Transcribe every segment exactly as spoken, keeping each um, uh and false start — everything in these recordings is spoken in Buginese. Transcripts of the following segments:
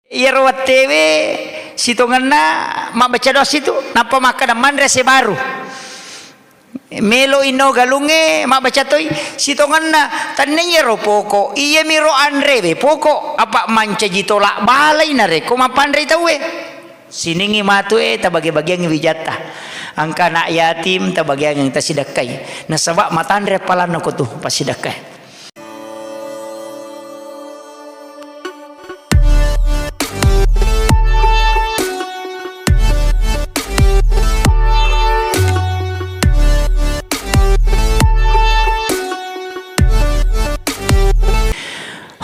Iyaro wettewe sitongenna mabbaca doa situ, nappa makkeda manre ase baru. Melo inno galungnge mabbaca toi sitongenna, tennia iyaro poko, iyamiro anrewe poko, apa mancaji tolak balai narekko mappanrei tauwe. Siningi matu e tabage-bageangngi wijatta. Engka anak yatim tabageangngi tasidakkai. Nasaba matanre appalanna ko tu pasidakkai.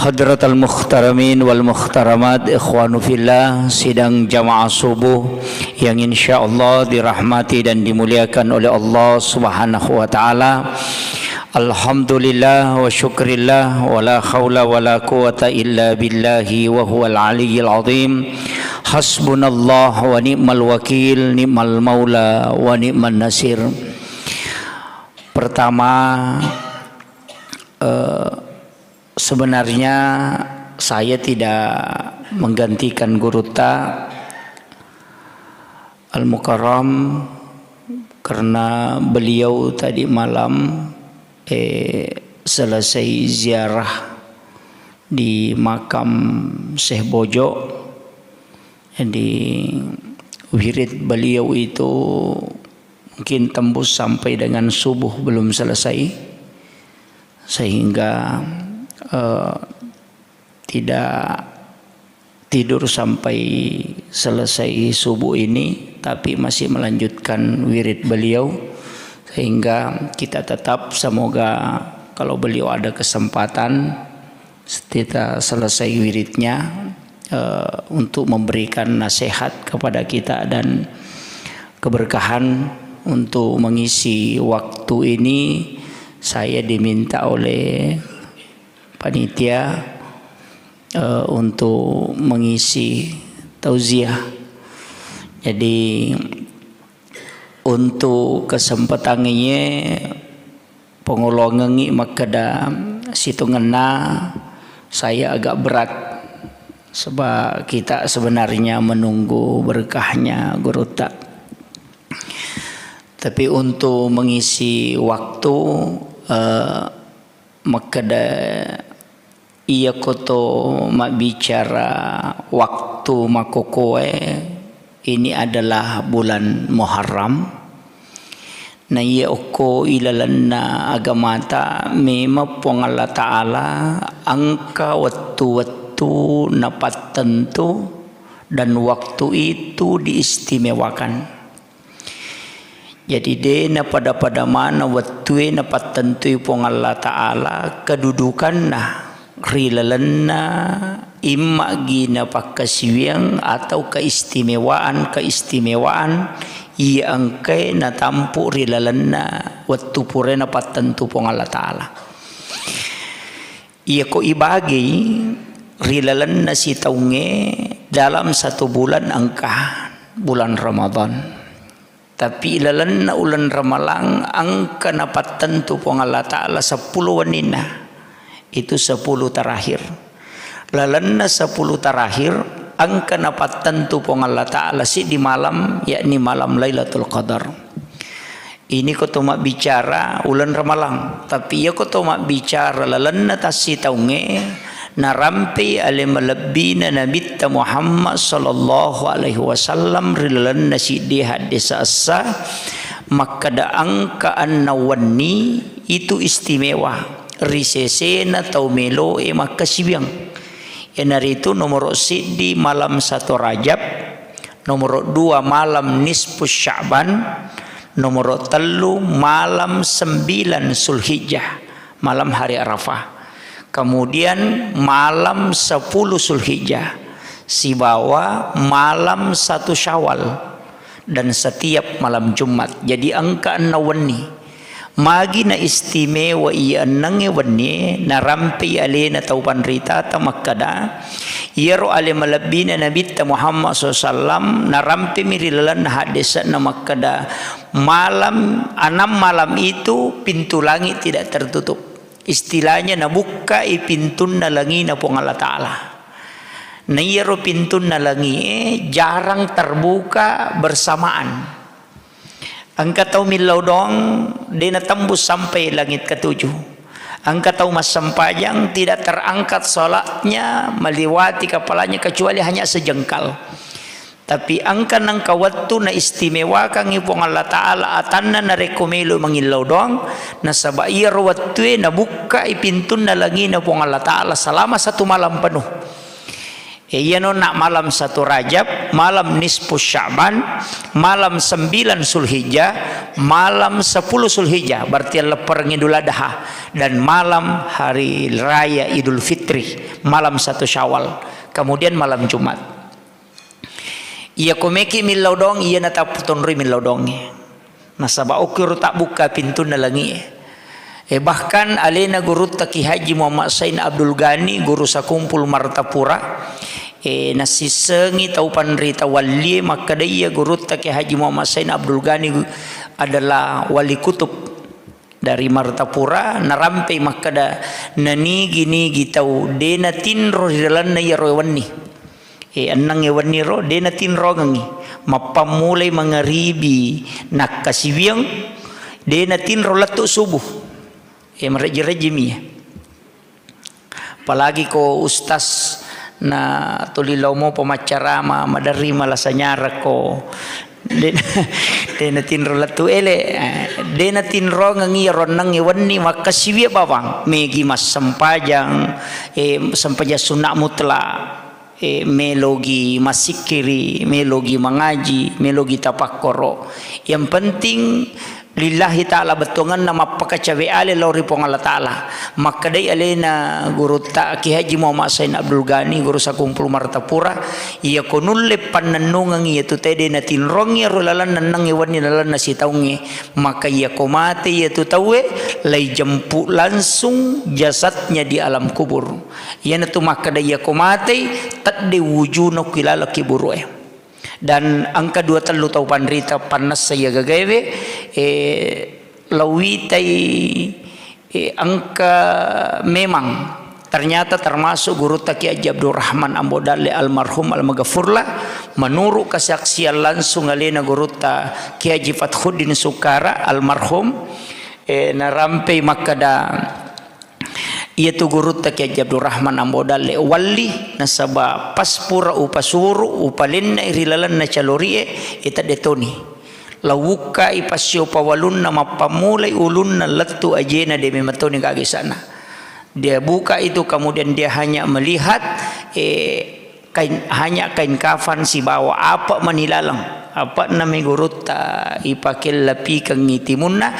Hadratal muhtaramin wal muhtaramat, ikhwanu fillah, sidang jamaah subuh yang insyaallah dirahmati dan dimuliakan oleh Allah Subhanahu wa taala. Alhamdulillah wa syukrillah, wa la haula wa la quwata illa billahi wa huwal aliyyil azim. Hasbunallah wa ni'mal wakil, ni'mal maula wa ni'man nasir. Pertama, eh, sebenarnya saya tidak menggantikan gurutta Al-Mukarram karena beliau tadi malam, eh, selesai ziarah di makam Syekh Bojo. Jadi, wirid beliau itu mungkin tembus sampai dengan subuh belum selesai, sehingga, eh, tidak tidur sampai selesai subuh ini, tapi masih melanjutkan wirid beliau, sehingga kita tetap, semoga kalau beliau ada kesempatan, kita selesai wiridnya, eh, untuk memberikan nasihat kepada kita dan keberkahan. Untuk mengisi waktu ini, saya diminta oleh panitia, eh, untuk mengisi tauziah. Jadi, untuk kesempatan ini, pangoloangengngi makkeda sitongenna saya agak berat, sebab kita sebenarnya menunggu berkahnya gurutta. Tapi untuk mengisi waktu, eh, makkeda Iyako to mabbicara waktu makokoe, ini adalah bulan Muharram. Na iya okko ilalenna agamata, memang Puang Allah Ta'ala engka wettu-wettu napattentu dan waktu itu diistimewakan. Jadi, de' napada-pada maneng wettue napattentui Puang Allah Ta'ala kedudukanna ri lalenna imma'gi napakkasiwiang atau keistimewaan-keistimewaan iya engkae natampu ri lalenna wettu purae napattentu Puang Allah Ta'ala. Iyako ibagei ri lalenna sitaungnge dalam satu bulan engka bulan Ramadan. Tapi lalenna uleng Ramalang engka napattentu Puang Allah Ta'ala seppulo wenninna. Itu sepuluh terakhir. Lalenna sepuluh terakhir engka napattentu Puang Allah Ta'ala siddi malam, yakni malam Lailatul Qadar. Ini ko to mabbicara uleng Ramalang, tapi iya ko to mabbicara lalenna tassitaungnge, narampei ale malebbina Nabitta Muhammad sallallahu alaihi wasallam ri lalenna siddi haddesa essa, makkeda engka enneng wenni itu istimewa ri sesena tau meloe makkasiwiang. Iyanaritu nomoro siddi malam satu Rajab, nomoro dua malam nisfu Sya'ban, nomoro tellu malam sembilan Zulhijjah, malam hari Arafah. Kemudian malam sepuluh Zulhijjah, sibawa malam satu Syawal, dan setiap malam Jumat. Jadi engka enneng wenni. Magi na istimewa iya ennengnge wennie, narampei alena tau panritata makkeda, iyaro ale malebbina Nabitta Muhammad sallallahu alaihi wasallam narampemi ri lalenna haddese'na makkeda, malam, enam malam itu pintu langit tidak tertutup. Istilahnya nabukkai pintunna langina Puang Allah Ta'ala. Na iyaro pintunna langi'e jarang terbuka bersamaan. Engka tau millau doang, de' natembus sampai langit ketujuh. Engka tau massempajang, tidak terangkat salatnya, melewati kepalanya kecuali hanya sejengkal. Tapi engka nengka wettu naistimewakangngi Puang Allah Ta'ala atanna narekko melo mangillau doang, nasaba iyaro wettue nabukkai pintunna langi'na Puang Allah Ta'ala selama satu malam penuh. E, iyano na malam satu Rajab, malam nisfu Sya'ban, malam sembilan Zulhijjah, malam sepuluh Zulhijjah, berarti lepperengngi Idul Adha, dan malam hari raya Idul Fitri, malam satu Syawal, kemudian malam Jumat. Iyako meki millau doang, iyana tapputonroi millau doangnge. Nasaba okkiro tabbukka pintunna langi'e. E, bahkan alena gurutta Ki Haji Muhammad Sain Abdul Ghani, guru sakumpul Martapura, e, nasissengi tau panrita wallie makkeda iya gurutta Ki Haji Muhammad Sain Abdul Ghani adalah wali kutub dari Martapura, narampei makkeda nanigi-nigi tau de natinro ri lalenna iyaro wenni. E, ennengnge wenni ro, de' natinrongengngi. Mappammulai mangaribi nakkasiwiang, de' natinro lettu subuh. E, marejji-rejjimi. Apalagi ko ustaz na tuli lao mopa maccarama, maderri malasa nyara ko. De', de' natinro lettu ele. E, de' natinrongengngi iyaro ennengnge wenni makkasiwiang bawang. Megi massempajang, e, sempajang sunna mutlak. E, melogi massikkiri, melogi mangaji, melogi tapakkoro. Yang penting lillahi ta'ala bettuangenna mappakacawe ale lao ri Puang Allah Ta'ala. Makkedai alena gurutta Ki Haji Muhammad Sain Abdul Ghani, guru sakumpul Martapura, iyako nulle pannennungengngi iyatu tau de natinrongi ro lalenna ennengnge wenni lalenna sitaungnge, maka iyako mate iyatu tauwe, laijempu langsung jasadnya di alam kubur. Iyanatu makkeda, iyako matei, tedde wujuna ki laleng kuburu'e. Dan engka dua tellu tau panrita pannessa iya gagaewe, eh, lauwitai, eh, engka memang ternyata termasuk gurutta Kiai Haji Abdurrahman Ambo Dalle almarhum almaghfurlah, menurut kesaksian langsung alena gurutta Kiai Haji Fathuddin Sukara almarhum, eh, narampei makkeda, iyatu gurutta Kiai Haji Abdurrahman Ambo Dalle walli, nasaba pas pura upasuru, upalennai ri lalenna calori'e, e, tedde toni. Lauwukkai passio pawalunna, mappammulai ulunna lettu ajena, de memang toni gaga isana. Dia buka itu, kemudian dia hanya melihat, eh, kain, hanya kain kafan sibawa apa mani laleng, apa nami gurutta ipake lapikengngi timunna,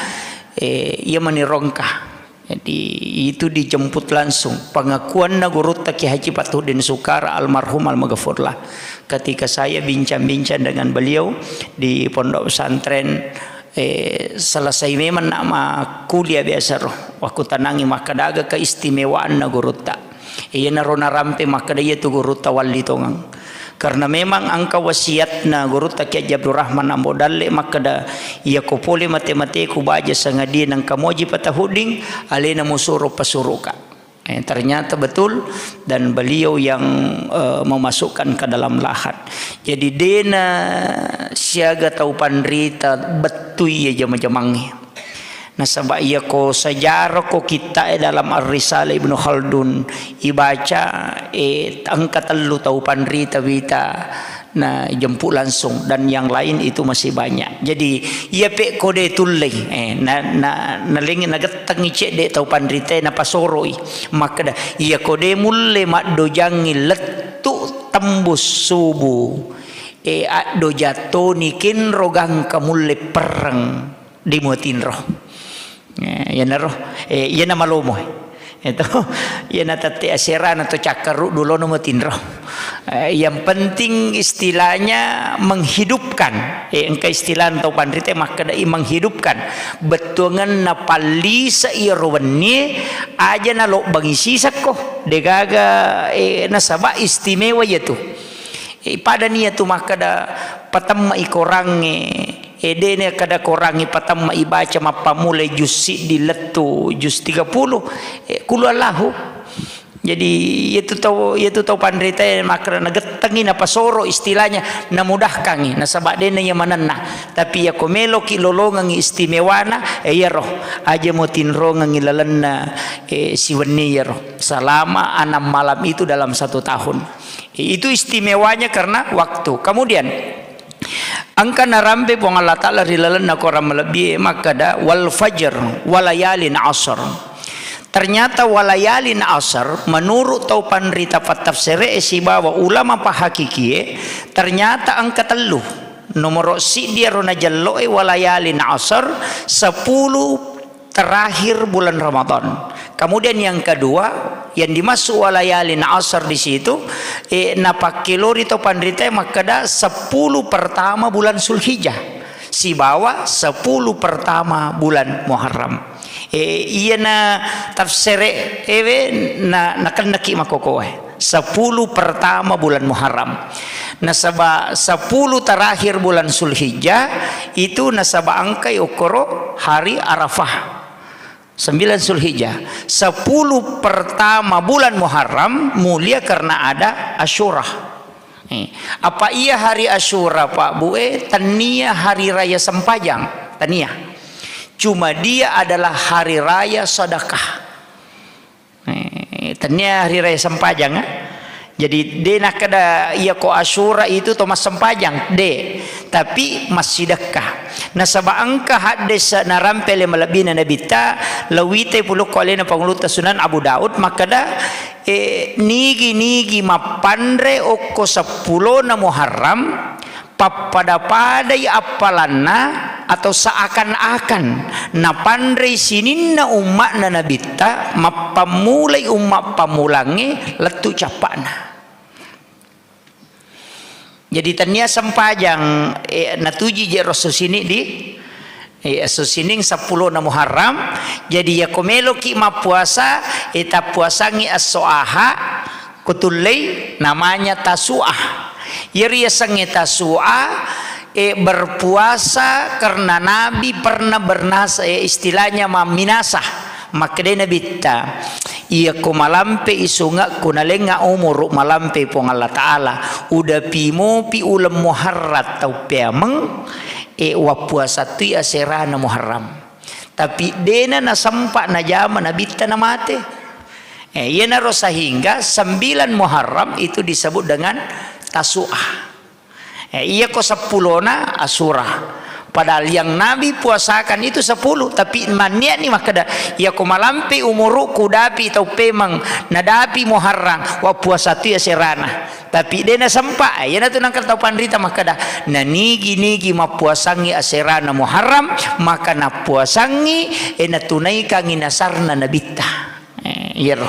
eh, iya mani rongka. Jadi, itu dijemput langsung. Pengakuanna gurutta Kiai Haji Fathuddin Sukara almarhum almaghfurlah. Ketika saya bincang-bincang dengan beliau di pondok pesantren, eh, selesai memang nak ma kuliah biasa ro. Wakkutanangi makkeda aga keistimewaanna gurutta. Iyanaro narampe makkeda iyatu gurutta walli tongeng. Karena memang engka wasiatna gurutta Kiai Haji Abdurrahman Ambo Dalle makkeda, iyako pole mate-mateku baja sangadie nengka moji patahudding, alena musuro pasuruka. Eh, ternyata betul dan beliau yang, eh, memasukkan ke dalam lahat. Jadi dena siaga tau panrita bettui iya jama-jamangnge. Nasaba iyako sejarah ko kitta'e dalam Ar-Risalah Ibnu Khaldun ibaca, eh, engka tellu tau panrita wita na jemput langsung dan yang lain itu masih banyak. Jadi, iya pe kode tullei, eh, na, na, nalengi nagettengi cedde tau panrita napasoroi. Makkeda, iya kode mulle maddojangi lettu tembus subuh. Eh, addoja toni kenro gangka mulle perreng. De muatinro. Eh, iyanaro, eh, iyana malomo. Itu, iyana tette aserana to cakkaru dulono muatinro. Eh, yang penting istilahnya menghidupkan. Eh, engka istilah tau panrita makkeda i menghidupkan. Bettuangenna pallisa iyaro wennie, aja nalobbangi sisekko. Degaga, eh, nasaba istimewa iyatu. Eh, pada nia tu makkeda patemma i korangnge, eh, dene kada korangnge patemma ibaca mappammulai jus siddi lettu jus tiga puluh, eh, kulu Allahu. Jadi, iyatu tau, iyatu tau panritae makkeda nagettengi, napasoro istilahnya, namudahkangi, nasaba dena iya manenna. Tapi iyako meloki lolongengi istimewana, eh, iyaro, aja mo tinrongengi lalenna, eh, siwenni iyaro. Selama enam malam itu dalam satu tahun. Itu istimewanya karena waktu. Kemudian, engka narampe Puang Allah Ta'ala ri lalenna Quran malebbi e makkeda, "Wal fajr, walayalin asr." Ternyata walayalin asr, menurut tau panrita pattafsere e sibawa ulama pahakikie, ternyata engka tellu. Nomoro siddi ero najello e walayalin asr, sepuluh terakhir bulan Ramadan. Kemudian yang kedua, yang dimaksud walayalin asr di situ, eh, napakkelori tau panritae makkeda sepuluh pertama bulan Zulhijjah sibawa sepuluh pertama bulan Muharram. Eh, iyana tafsere ewe na, nakennaki makokoe. Sepuluh pertama bulan Muharram. Nasaba sepuluh terakhir bulan Zulhijjah itu nasaba engkai okkoro hari Arafah. Sembilan Zulhijjah. Sepuluh pertama bulan Muharram mulia karena ada Asyura. Eh, apa iya hari Asyura, Pak Bu, eh, tennia hari raya sempajang? Tennia. Cuma dia adalah hari raya sedekah. Eh, tennia hari raya sempajang, eh. Jadi, de nakkeda iyako Asyura itu to massempajang, de, tapi massidekka. Nasaba engka haddese narampe le malebbina Nabitta, lawite pulukko alena Pangulutta Sunan Abu Daud, makkeda, eh, nigi-nigi mappanre okko seppulona Muharram, pappada-padai appalanna atau seakan-akan napanrei sininna umma'na Nabitta, mappammulai umma pammulangnge lettu cappa'na. Jadi, tennia sempajang, eh, natuji je ro esso sining di, eh, esso sining seppulona Muharram. Jadi, iyako meloki mappuasa, eh, tappuasangngi esso Aha, Kutullei namanya Tasu'ah. Iyaro yasengnge Tasu'ah, eh, berpuasa karena Nabi pernah bernasa-, eh, istilahnya mamminasa. Makkedai Nabitta, "Iyako malampe isungekku nalengnga umuru malampe Puang Allah Ta'ala, udapi mopi uleng Muharram tau peameng, eh, wappuasa tui aserana Muharram." Tapi dena nasempa najama Nabitta namate. Eh, iyanaro sehingga sembilan Muharram itu disebut dengan Tasu'ah. Eh, iyako seppulona Asyura. Padahal yang Nabi puasakan itu sepuluh, tapi mannia'ni makkeda, "Iyako malampe umuruku, dapi tau pemeng, nadapi Muharram, wappuasa tu aserana." Tapi de nasempa, eh, iyanatu nangka tau panrita makkeda, "Nanigi-nigi mappuasangngi aserana Muharram, maka nappuasangngi, eh, natunaikangngi nasarna Nabitta." Eh, iyaro.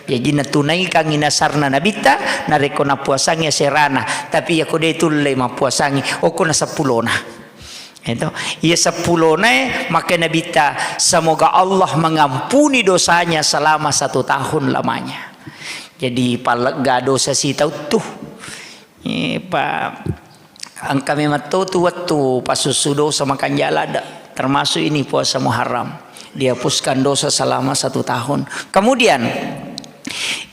Jaji natunaikangngi nasarna Nabitta, narekko nappuasangngi aserana. Tapi iyako de tulle mappuasangngi, okko na seppulona. Itu. Iya seppulonae, maka Nabitta, "Semoga Allah mengampuni dosanya selama satu tahun lamanya." Jadi, pallegga dosa sitauttu. Eh, pa-, engka memang to tu wettu passussu dosa makanja ladde, termasuk ini puasa Muharram. Dihapuskan dosa selama satu tahun. Kemudian,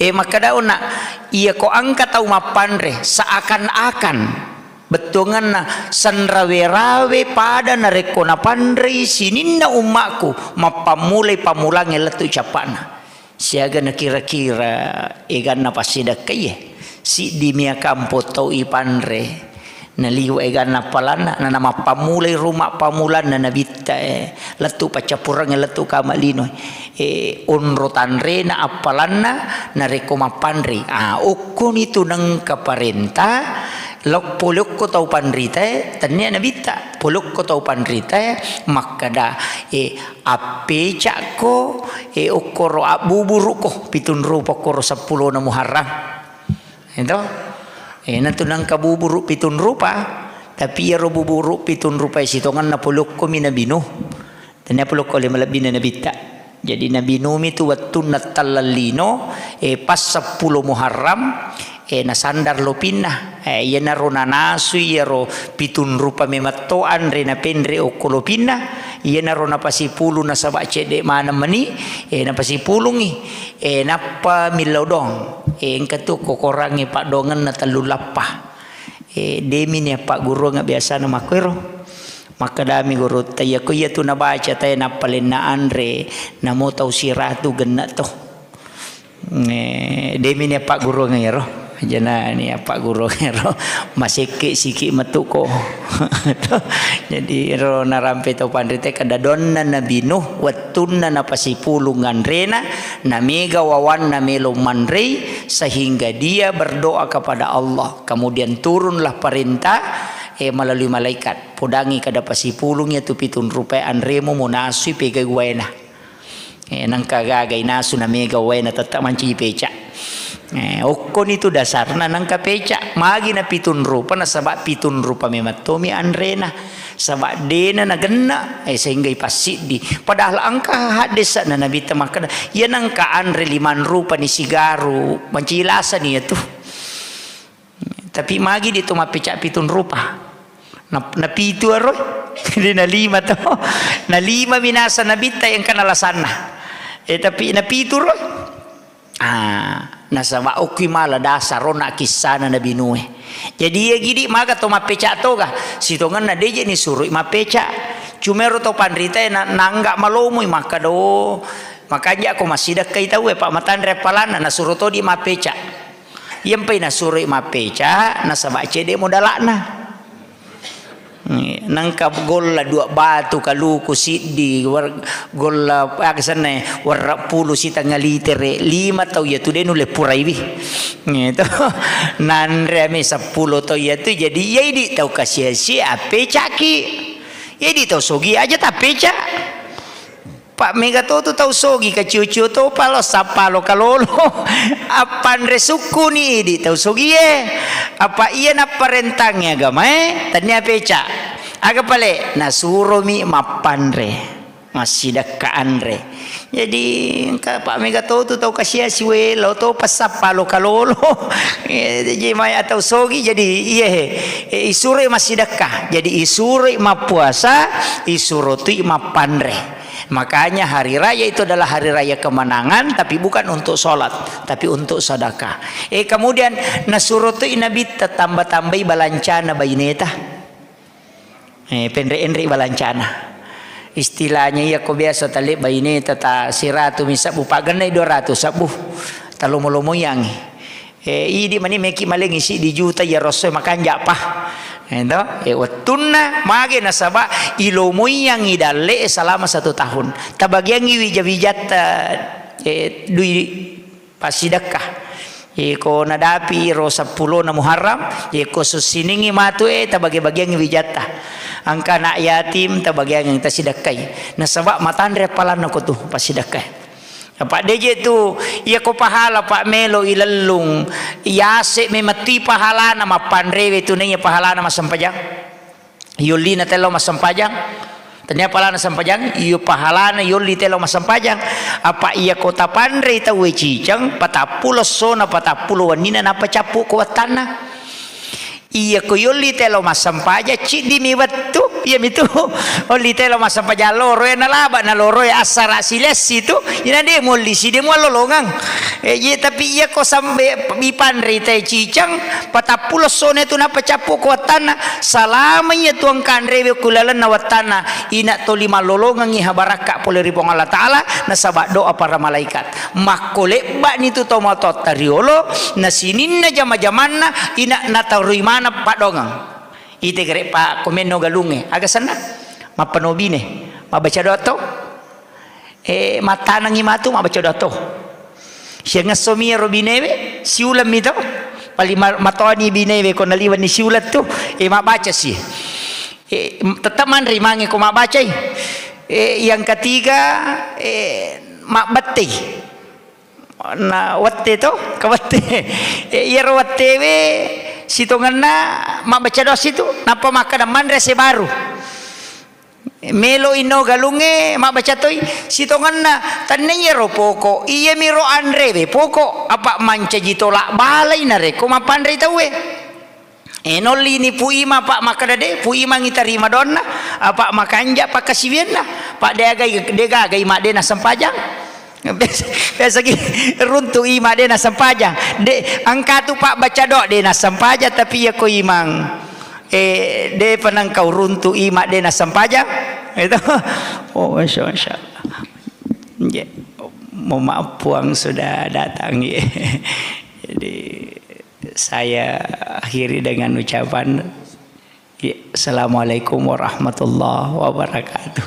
eh, makkeda onna, iyako engka tau mappanre, seakan-akan bettuangenna senrawe-rawe pada narekko napanrei sininna ummakku, mappammulai pammulangnge lettu cappa'na. Siaga nakira-kira eganna passidekkaie, siddi mia kampo tau ipanre, naliwa eganna appalanna, na namappammulai ruma pammulanna Nabitta e, lettu paccappurengnge, lettu kama lino e, onro tanrena appalanna narekko mappanrei. Ah, okkoni tu nengka parenta, lo-, pole okko tau panritae, tennia Nabitta, pole okko tau panritae makkeda, e, Appecakko, e, okkoro abbuburuko, pitung rupa okkoro seppulona Muharram. Ento? E, natu nangka buburu pitung rupa, tapi iyaro buburu pitung rupa e sitongenna pole okkomi Nabi Nuh. Tennia pole okko le malebbina Nabitta. Jadi Nabi Nuh mi tu wettunna tallallino, e, pas seppulo Muharram, e, nasandar lopinna. E, iyanaro nanasui iyaro pitung rupa memetto anre napenre okko lopinna. Iyanaro napasipulung nasaba cedde maneng meni, eh, napasipulungi. Eh, nappa millau doang. Eh, engka tu kokorangnge paddoangenna tellu lappa. Eh, demi ni appagguruang biasana makkuero. Makkedami gurutta, "Iyako iyatu nabaca tae nappa lenna anre, namo tau siratu genna to." Eh, demi ni appagguruang ero. Jana ni appagguruang ero. Masekke siki metuko. Jadi ero narampe tau panrite kada donna Nabi Nuh, wettunna napasipulung anrena, namega wawanna melo manrei, sehingga dia berdoa kepada Allah. Kemudian turunlah perintah, eh, melalui malaikat. Podangi kada pasipulung iyatu pitung rupae anremu munasui pegai waena. Eh, nengka gaga inasu na mega waena tette mancaji peca. Eh, okkoni tu dasarna nengka peca. Magi na pitung rupa, nasaba pitung rupa memang tomi anrena. Saba dena nagenna, eh, sehingga ipassiddi. Padahal engka haddesana Nabitta makkeda, iya nengka anre limang rupa ni sigaru, mancaji lasani iyatu. Tapi magi di tu mappeca pitung rupa. Na, na pitu aro. Jadi na lima to. Na lima minasa Nabitta yang kana lasanna. Eh, tapi na pitu ro. Ah, nasaba okki mala dasar rona kissana Nabi Nuh. Jadi iya gidi maga to mappeca toga. Sitongenna deje ni surui mappeca. Cuma ro to panrita na, nangga malomoi makkeda, "Oh, makanja ko massidekkai tauwe, Pak, matanre appalanna nasuro to di mappeca." Iyampai nasuroi mappeca, nasaba cedde modala'na. Nangka golla dua batu kaluku siddi, war-, golla aga senna, warra pulu sitengnga litere, lima tau iyatu de nulle puraiwi. Gitu. Nanre ame seppulo tau iyatu, jadi iya idi tau kasia-sia, appecaki. Iya idi tau sogi aja tappeca. Pak, mega to tu tau sogi, kacio-cio topa lo, sappa lo kalolo. Appanre sukkuni idi tau sogie. Apa iya napparentangngi agamae, tania peca. Aga pale, nasuromi mappanre, massidekka anre. Jadi, engka Pak, mega to tu tau kasia siwe, lo to passappa lo kalolo. Eh, jadi mai atau sogi, jadi iye he. Eh, isuroi massidekka. Jadi isuroi mappuasa, isuro tui mappanre. Makanya hari raya itu adalah hari raya kemenangan, tapi bukan untuk sholat, tapi untuk sedekah. Eh, kemudian nasuro tu Nabi tambah-tambahi balancana baineta. Eh, penre-enre balancana. Istilahnya iya ko biasa tale baineta ta siratu mi sabbu, pagennai dua ratu sabbu. Talomo-lomoiangi. Eh, idi mani meki malengi siddi juta iya rosso makanja pa. Ento, eh, wettunna mage nasaba ilomoiangi dalle selama satu tahun. Tabagiangi wija-wijatta, eh, dui passidekka. Eh, ko nadapi ro seppulona Muharram, eh, ko sussiningi matu, eh, tabagi-bagiangi wijatta. Engka anak yatim tabagiangi tasidekkai. Nasaba matanre appalanna ko tu passidekka. Apa deje tu, iya ko pahala pa melo ilellung, yase memetti pahalana mappanrewe tu naiya pahalana massempajang. Yollina tello massempajang. Tania pahalana sempajang, iyo pahalana yolli tello massempajang. Apa iya ko tapanrei tauwe ciceng, patappulo essona, patappulo wennina nappa cappu ko wattanna. Iya ko yolli telo massempajang, ciddimi wettu, iyamitu olli telo massempajang loro, e, nalaba naloroe assara silessi tu, ina de muolli si, de muallolongeng. E, ye, tapi iya ko sambe ipanrei tae ciceng, patappulo essona tu nappa cappu ko wattanna, salama iya tu engka anrewe ku lalenna wattanna, ina toli mallolongengngi habarakka pole ri Puang Allah Ta'ala, nasaba doa para malaikat. Makko lebba'ni tu tomatoatta riolo, na sininna jama-jamanna ina nataroi maneng paddoangeng. Ite gare pa komenno galungnge, aga senna? Mappanobine, mabbaca doa to? Eh, mattanengngi matu mabbaca doa to. Siangessomi iyaro binewe, siulemmi to? Pali ma-, matoani binewe ko naliwenni siuleng tu, eh, mabbaca si. Eh, m-, tetap manre mange ko mabbacai. Eh, yang ketiga, eh, mabbettei. Na wette to, ka wette. E, iyaro wettewe sitongenna mabbaca doa situ, nappa makkeda manre ase baru. Melo inno galungnge mabbaca toi sitongenna, tenna iyaro poko, iyamiro anrewe poko, apa mancaji tolak balai narekko mappanrei tauwe. Eh, nolli ni Pu Imang, Pak, makkeda de, Pu Imang itarima donna, apa makanja pakkasiwianna, Pak, de agai, de gagai, Mak, de nassempajang. Biasa, biasa ki runtu Imang de nassempajang. De, engka tu, Pak, baca doa de nassempajang, tapi iya ko Imang, eh, de penengkau runtu Imang de nassempajang. Itu. Oh, masya, masya Allah. Ya, mohon maaf, Puang sudah datang, ya. Jadi, saya akhiri dengan ucapan, ya, Assalamualaikum warahmatullahi wabarakatuh.